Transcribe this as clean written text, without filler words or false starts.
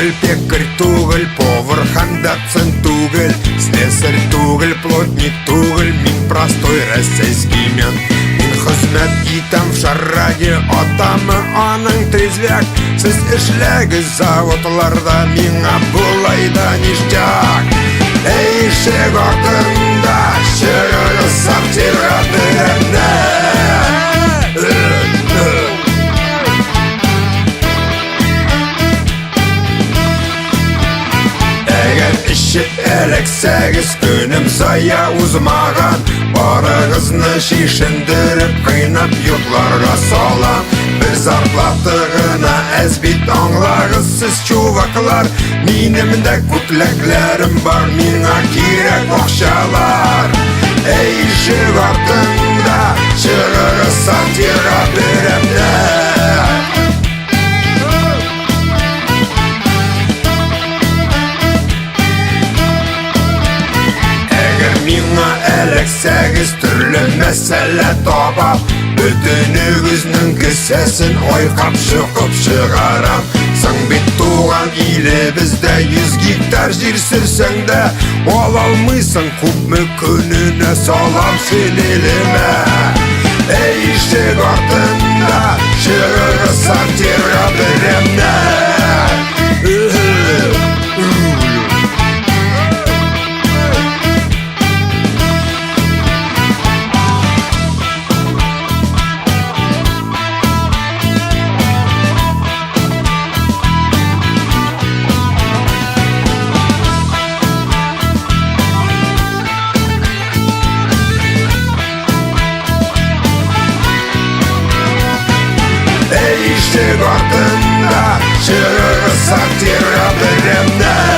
түгел, пекарь түгел, повар һәм доцент түгел, слесарь түгел, плотник түгел, мин простой российский мент. Мин хезмәт итәм в шараге, атамы аның трезвяк. Сез эшләгез заводларда, миңа болай да ништяк. Эй, ишек артында чыгыгыз сортирга берәмне. Әгәр эчеп эләксәгез, көнем зая узмаган. Барыгызны чишендереп, кыйнап йокларга салам. Бер зарплата гына әз бит, аңлагыз сез, чуваклар. Минем дә күкләкләрем бар, миңа кирәк акчалар. Эй, ишек артында чыгыгыз сортирга берәмне. Әгәр миңа эләксәгез, төрле мәсьәлә табам. Бөтенегезнең кесәсен айкап чокып чыгарам. Соң бит туган илебездә 100 гектар җир сөрсәң дә, ала алмыйсың күпме көненә салам син илемә. Эй, ишек артында чыгыгыз сортирга берәмне. Эй, ишек артында чыгыгыз сортирга берәмне.